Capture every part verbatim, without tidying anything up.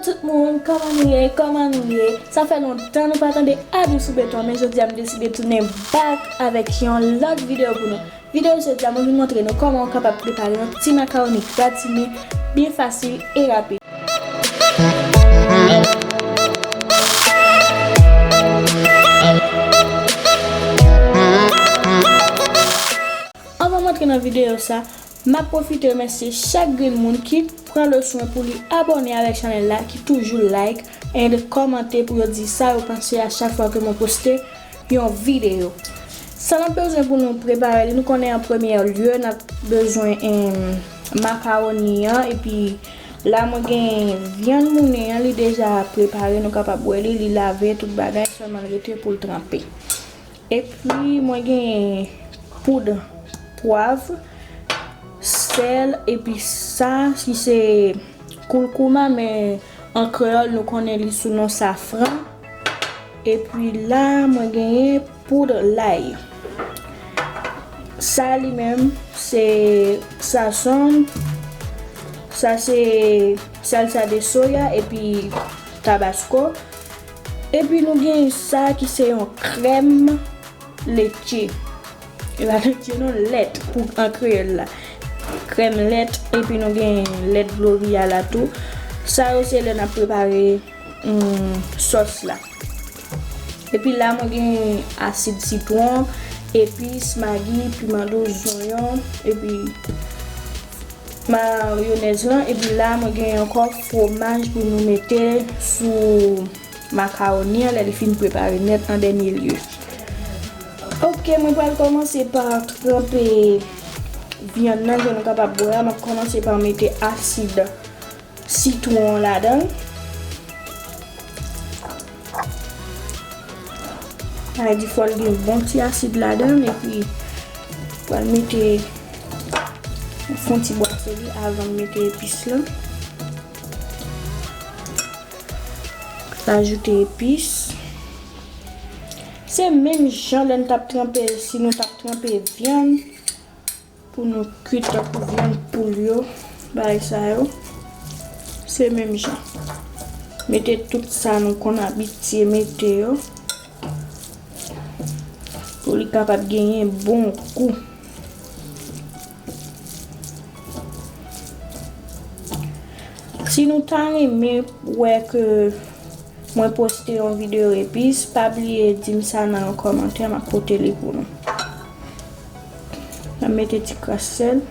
Tout moun, kòman nou ye? Kòman nou ye? Sa fè lontan nou pa tande Adou sou beton, men jodi a m deside tounen back avèk yon lòt videyo pou nou. Videyo jodi a, mwen vin montre nou kòman w kapab prepare yon ti makawoni gratine byen fasil e rapid. Anvan m antre nan videyo sa, m ap pwofite remèsye chak grenn moun ki pran le swen pou li abòne avèk chanèl la, ki toujou like and kòmante pou yo di sa yo panse a chak fwa ke mwen poste yon videyo. Sa n ap bezwen pou nou prepare li, nou konnen an premye lye, n ap bezwen, em, makawoni an, epi la mwen gen vyann moulen an, li deja prepare, nou kapab wè li, li lave, tout bagay, sèlman l rete pou l tranpe. Epi mwen gen poud pwav, sèl, epi sa ki se koulkouma, men an kreyòl nou konnen li sou non safran. Epi la mwen genyen poud lay. Sa li menm se sazon, sa se salsa de soya epi tabasko. Epi nou gen sa ki se yon krèm letye. E pa letye non, lèt pou an kreyòl la. Krèm lèt, epi nou gen lèt gloria la tou. Sa yo se lè n ap prepare, hmm, sòs la. Epi la mwen gen asid sitwon, epis, magi, piman dous, zonyon, epi mayonèz lan, epi la mwen gen ankò fwomaj pou nou mete sou makawoni an lè li fin prepare nèt an dènye lye. Ok, mwen pral kòmanse pa tranpe vyann nan, jan nou kapab wè a, m ap kòmanse pa mete asid sitwon an ladan l. Sa vle di fò l gen bon ti asid ladan l, epi pral mete yon fon ti bwase li avan m mete epis lan. Rajoute epis. Se menm jan lè n t ap tranpe, si nou t ap tranpe vyann pou nou kuit tankou vyann poul yo, bagay sa yo. Se menm jan. Mete tout sa nou konn abitye mete yo. Pou li kapab genyen bon gou. Si nou ta renmen wè ke mwen poste yon videyo epis, pa bliye di m sa nan yon kòmantè, m ap pote li pou nou. M ap mete ti kras sèl.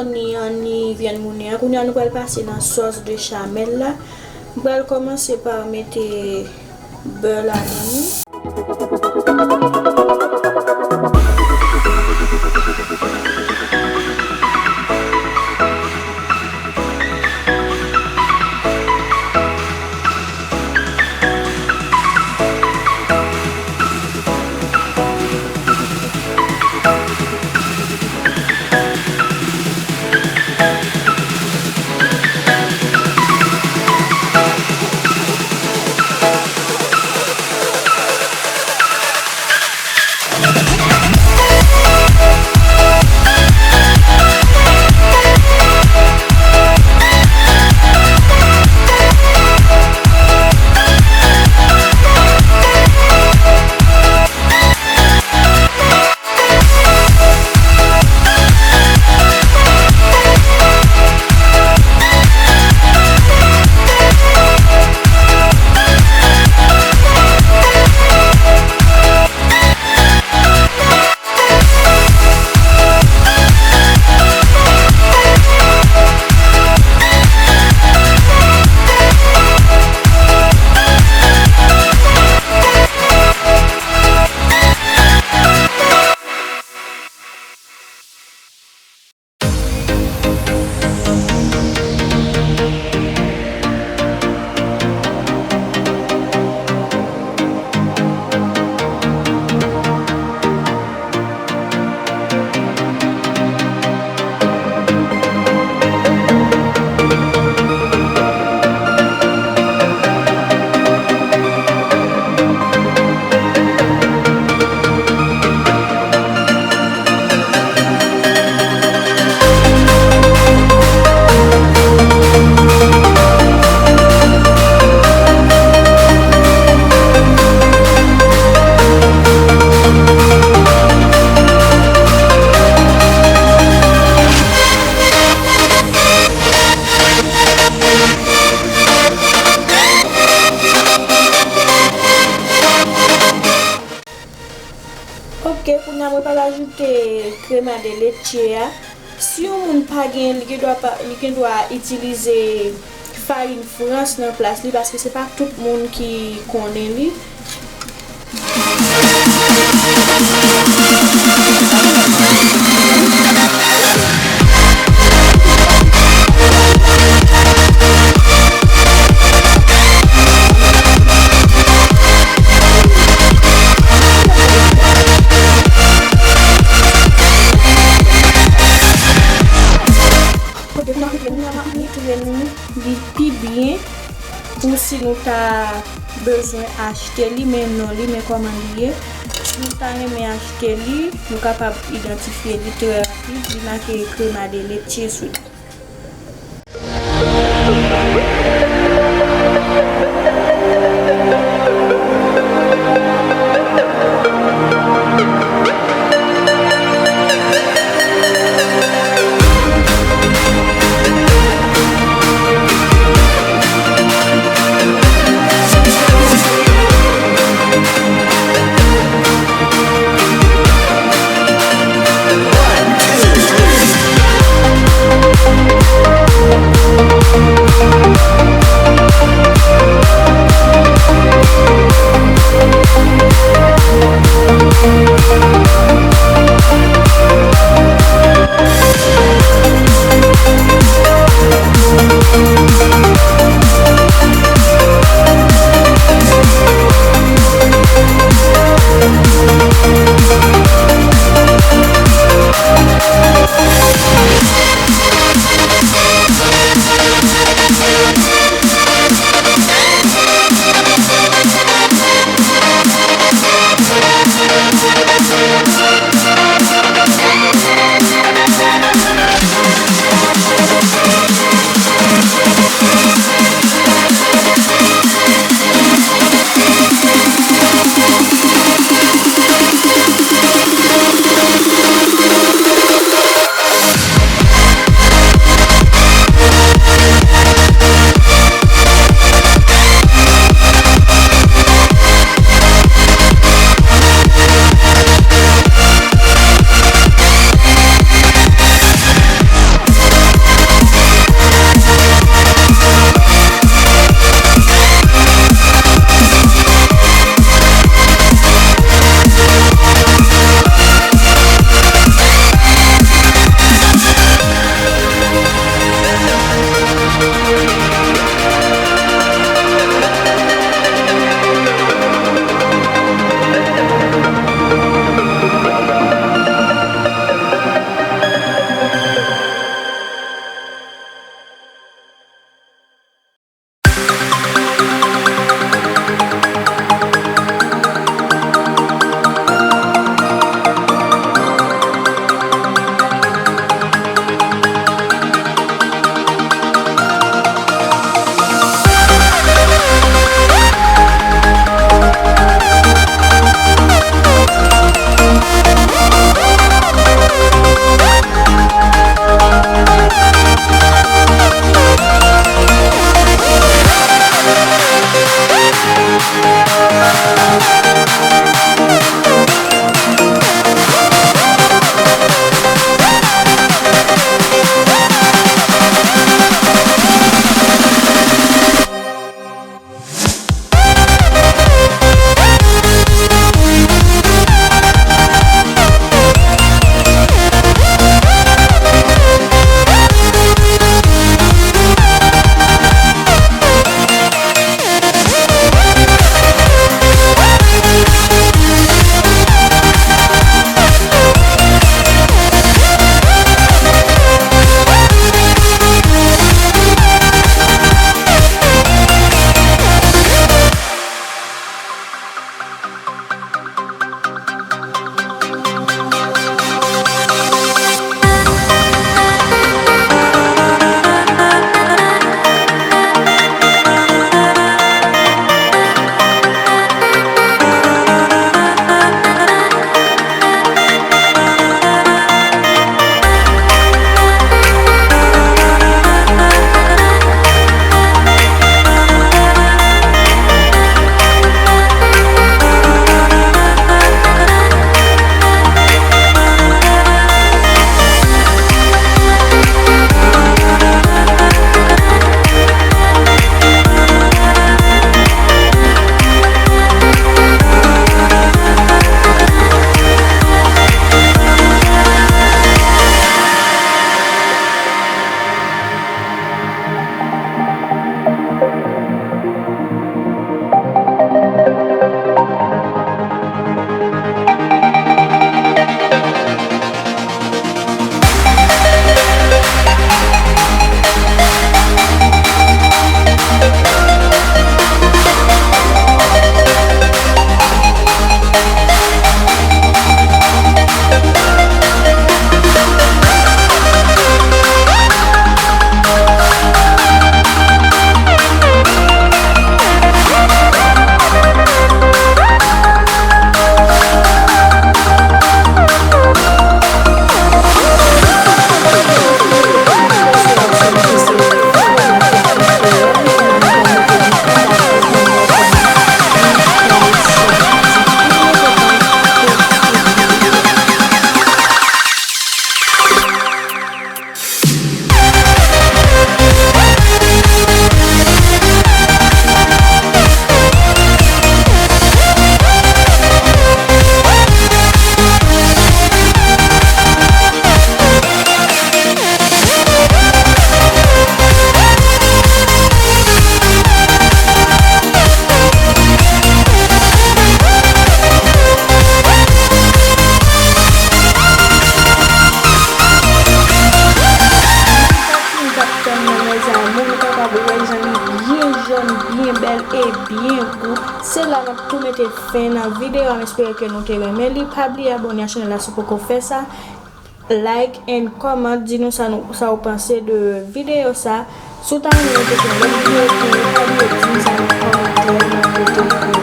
Ni an ni vyann moulen an. Kounye a nou pral pase nan sòs bechamel la. M pral kòmanse pa mete bè ladan li. Ok, kounye a mwen pral ajoute krema de leche a. Si yon moun pa gen, li gen dwa pa, li gen dwa itilize farin frans nan plas li, paske se pa tout moun ki konnen li. Kote m ap mete l, m ap mete l li pi byen pou si nou ta bezwen achte li, men non li, men kòman li ye. Si nou ta renmen achte li, nou kapab idantifye li trè rapid. Li make crema de leche sou li. Byen bèl e byen gou. Se la n ap tou mete fen nan videyo a. M espere ke nou te renmen li. Pa bliye abòne a chanèl la si w poko fè sa. Like and comment, di nou sa, nou, sa w panse de videyo sa. Si w ta renmen nou te fè yon lòt videyo pou ou, pa bliye di m sa nan kòmantè, nan kote pou